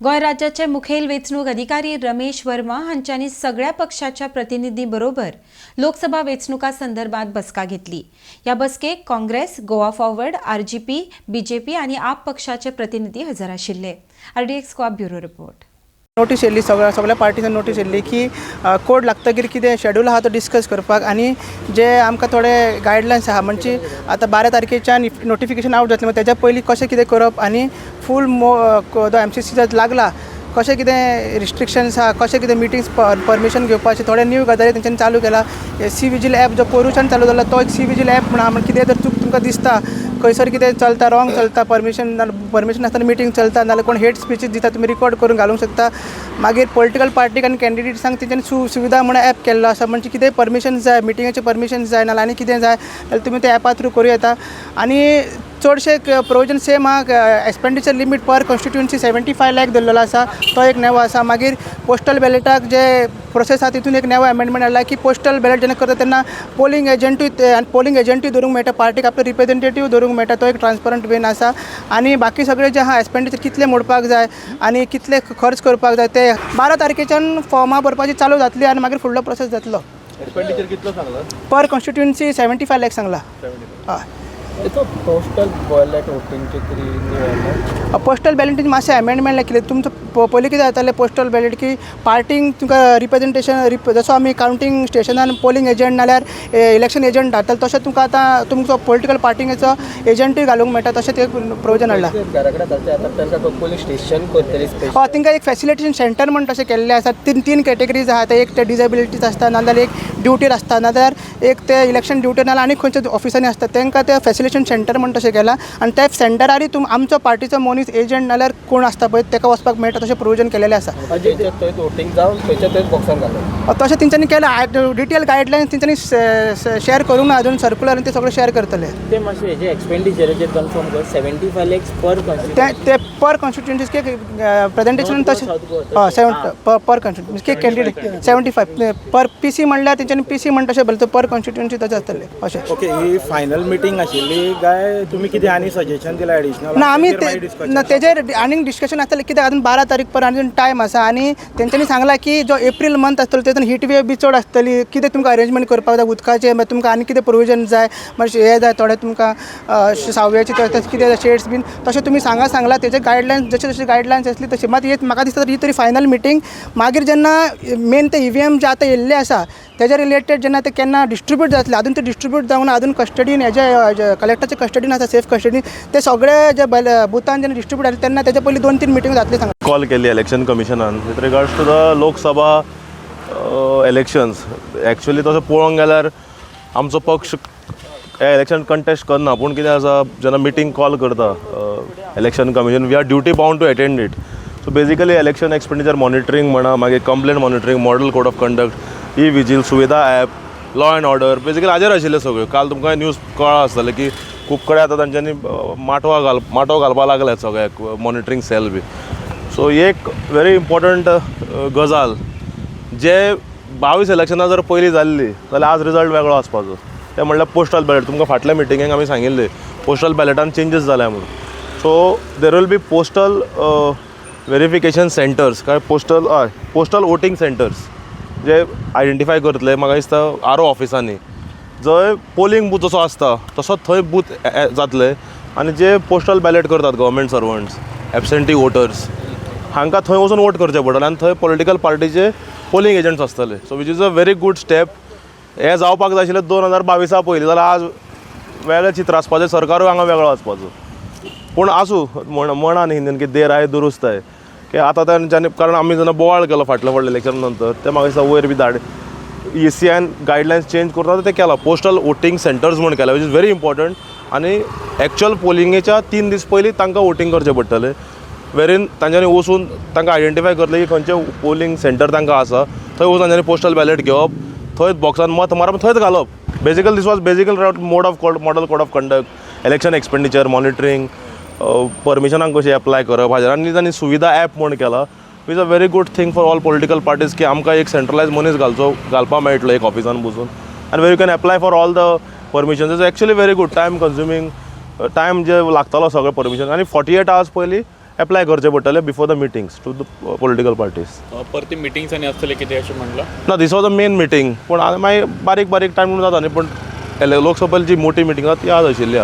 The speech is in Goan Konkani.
गोंय राज्याचे मुखेल वेंचणूक अधिकारी रमेश वर्मा हांच्यांनी सगळ्या पक्षाच्या प्रतिनिधी बरोबर लोकसभा वेंचणुका संदर्भात बसका घेतली. ह्या बसकेक Congress, Goa forward, RGP, BJP आनी आप पक्षाचे प्रतिनिधी हजर आशिल्ले. RDX Goa, bureau report. Notice येयल्ली, सगळ्या सगळ्या पार्टीन नोटीस येयल्ली की कोड लागतकीर कितें शेड्यूल आहा तो डिस्कस करपाक आनी जे आमकां थोडे गायडलायन्स आहा, म्हणजे आतां 12 तारखेच्यान नोटिफिकेशन आवट जातलें, तेज्या पयलीं कशें कितें करप आनी फूल मो जो एमसीसी लागला, कशें कितें रिस्ट्रिक्शन्स आहा, कशें कितें मिटींग्स परमिशन घेवपाचें, थोडे न्यू गजाली तेंच्यांनी चालू केला. सी विजील एप जो पोरूच्यान चालू जाला, तो एक सी विजील एप म्हण आहा. कितें जर चूक तुमकां दिसता, खंयसर कितें चलता, रॉंग चलता, परमिशन नासतना मिटींग चलता, नाल्यार कोण हेट स्पिचीस दिता, तुमी रिकॉर्ड करून घालूंक शकता. मागीर पॉलिटिकल पार्टीक आनी कॅन्डिडेट्सांक तेंच्यांनी सुविधा म्हण एप केल्लो आसा. म्हणजे कितें परमिशन जाय, मिटिंगेचें परमिशन जाय, नाल्यार आनी कितें जाय जाल्यार तुमी त्या एपा थ्रू करूं येता. आनी चडशे प्रोविजन सेम आहा. Expenditure limit per constituency 75 lakh दवरलेलो आसा, तो एक नवो आसा. मागीर पोस्टल बॅलेटाक जे प्रोसेस आहा, तितून एक नवो एमेंडमेंट हाडला की पोस्टल बॅलेट जेन्ना करता तेन्ना पोलिंग एजंटूय आनी पोलिंग एजंटूय दवरूंक मेळटा, पार्टीक आपलो रिप्रेजेंटेटीव दवरूंक मेळटा, तो एक ट्रान्सपरंट वेन आसा. आनी बाकी सगळे जे आहा, एक्सपेंडिचर कितले मोडपाक जाय आनी कितले खर्च करपाक जाय, ते 12 तारखेच्यान फॉर्मां भरपाची चालू जातली आनी मागीर फुडलो प्रोसेस जातलो. एक्सपेंडिचर कितलो सांगला? पर कॉन्स्टिट्युएन्सी 75 लॅक सांगला, हय. तेचो पोस्टल बॅलेट वोटिंगचे तरी न्यू आयला. पोस्टल बॅलेटीन मातशें एमेंडमेंट केलें. तुमचो पयलीं कितें जातालें, पोस्टल बॅलेट की पार्टींक तुमकां रिप्रेजेंटेशन जसो आमी कावंटींग स्टेशनान पोलिंग एजंट नाल्यार इलेक्शन एजंट धाडटाले, तशें तुमकां आतां तुमचो पॉलिटिकल पार्टींचो एजंटूय घालूंक मेळटा, तशें ते प्रोविजन हाडलां. घरा कडेन घालचे, आतां तांकां पोलीस स्टेशन करतली स्पेशल. हय, तांकां एक फॅसिलिटेशन सेंटर म्हण तशें केल्लें आसा. तीन तीन कॅटेगरीज आहा. ते एक ते डिजेबिलिटीज आसता, नाजाल्यार एक ड्युटीर आसता, नाजाल्यार एक ते इलेक्शन ड्युटीर, नाजाल्यार आनी खंयच्या ऑफिसांनी आसता, तांकां ते फॅसिलिटेशन सेंटर म्हण तशें केलां आनी त्या सेंटरारय आमचो पार्टीचो मनीस एजंट नाल्यार कोण आसता पळय, ताका वचपाक मेळटा, तशें प्रोविजन केलेलें आसा. थंयच्या थंयच वोटींग जावन थंयच्या थंयच बॉक्सान घालप. तशें तेंच्यांनी केलां. डिटेल गायडलायन्स तेंच्यांनी शेअर करूंक ना अजून. सर्कुलर ते सगळें शेअर करतले. ते मातशें हेजे एक्सपेंडिचराचेर कन्फर्म कर, 75 लॅक्स पर ते ते पर कॉन्स्टिट्युएन्सी प्रेजेंटेशन तशें. हय, सेवन पर कॉन्स्टिट्युएन्सी कॅन्डिडेट 75, पर पीसी म्हणल्यार तेंच्यांनी पीसी म्हण तशें बरयता, पर कॉन्स्टिट्युएन्सी तशें आसतलें अशें. ओके, ही फायनल मिटींग आशिल्ली काय तुमी कितें आनी सजेशन दिला एडिशनल? ना, आमी ते ना, तेजेर आनीक डिस्कशन आसतलें, कित्याक अजून 12 तारीख पर्यंत अजून टायम आसा. आनी तेंच्यांनी सांगलां की जो एप्रील मंथ आसतलो, तेतून हिट वेव बी चड आसतली, कितें तुमकां अरेंजमेंट करपाक जाय उदकाचें, मागीर तुमकां आनी कितें प्रोविजन जाय, मातशें हें जाय, थोडे तुमकां सावळेचे कितें शेड्स बीन, तशें तुमी सांगा सांगलां. तेजे गायडलायन्स, जशे जशे गायडलायन्स आसली तशी. मात हे म्हाका दिसता ही तरी फायनल मिटींग. मागीर जेन्ना मेन ते ईव्हीएम जे आतां येयल्ले आसा, तेज्या रिलेटेड जेन्ना ते केन्ना डिस्ट्रिब्यूट जातले, अजून ते डिस्ट्रिब्यूट जावंक ना, अजून कस्टडीन हेजे कलेक्टराच्या कस्टडीन आसा, सेफ कस्टडीन. ते सगळे जे बुथान जेन्ना डिस्ट्रिब्यूट जाले, तेन्ना तेच्या पयलीं दोन तीन मिटींग जातली सांगला. कॉल केली election कमिशनान with regards to the Lok Sabha elections. Actually तसो पळोवंक गेल्यार आमचो पक्ष हे इलेक्शन कंटेस्ट करना, पूण कितें आसा, जेन्ना मिटींग कॉल करता election commission, we are duty bound to attend it. So basically election expenditure monitoring म्हणा, मागीर complaint monitoring, model code of conduct, e vigil, Suvidha app, law and order, basically हाजेर आशिल्ले सगळ्यो. काल तुमकां न्यूज कळ्ळां आसतलें की खूब कडेन आतां तांच्यांनी माटव घालपाक लागल्यात सगळ्याक, मॉनिटरींग सेल बी. सो एक व्हेरी इम्पॉर्टंट गजाल, जे 22 इलेक्शनां जर पयलीं जाल्ली जाल्यार आज रिजल्ट वेगळो आसपाचो. ते म्हणल्यार पोस्टल बॅलेट. तुमकां फाटल्या मिटिंगेक आमी सांगिल्लें, पोस्टल बॅलेटान चेंजीस जाल्या म्हणून. So there will be postal verification centers काय पोस्टल, हय, पोस्टल वोटींग सेंटर्स जे आयडेंटिफाय करतले, म्हाका दिसता आर ओ ऑफिसांनी, जंय पोलिंग बूथ जसो आसता तसो थंय बूथ जातले आनी जे पोस्टल बॅलेट करतात, गव्हर्मेंट सर्वंट्स, एबसेंटी वोटर्स, हांकां थंय वचून वोट करचें पडटलें आनी थंय पॉलिटिकल पार्टीचे पोलिंग एजंट्स आसतले. So which is a very good step. हें जावपाक जाय आशिल्लें 2022 पयलीं, जाल्यार आज वेगळें चित्र आसपाचें, सरकारूय हांगा वेगळो आसपाचो. पूण आसूं, म्हण म्हणा न्ही हिंदीन की देर आये दुरुस्त आये, की आतां तेंच्यांनी, कारण आमी जेन्ना बोवाळ केलो फाटल्या फाटल्या इलेक्शन नंतर, ते म्हाका दिसता वयर बी धाड ईसीआयन गायडलायन्स चेंज करता, ते केला, पोस्टल वोटींग सेंटर्स म्हूण केला, which is very important. आनी एक्चुअल पोलिंगेच्या 3 दीस पयलीं तांकां वोटींग करचें पडटलें, वेरीन तांच्यांनी वचून तांकां आयडेंटिफाय करतले की खंयचें पोलिंग सेंटर तांकां आसा, थंय वचून तांच्यांनी पोस्टल बॅलेट घेवप, थंयच बॉक्सान मत मारप, थंयच घालप. Basically this was basically mode of code model code of conduct, election expenditure monitoring, परमिशनाक कशें एप्लाय करप हाजेर. आनी तांणी सुविधा एप म्हूण केला, is a very good thing for all political parties, की आमकां एक सेंट्रलायज मनीस घालचो घालपाक मेळटलो एक ऑफिसान बसून आनी where you can apply for all the permissions is actually very good. Time consuming, time जे लागतालो सगळें परमिशन आनी 48 आवर्स पयलीं एप्लाय करचे पडटले before the meetings to the political parties. परती मिटिंग्स आनी आसतले कितें अशें म्हणलां? ना, this was the main meeting, पूण मागीर बारीक बारीक टायम जाता न्ही, पूण लोकसभेची जी मोठी मिटींग आसा ती आज आशिल्ली.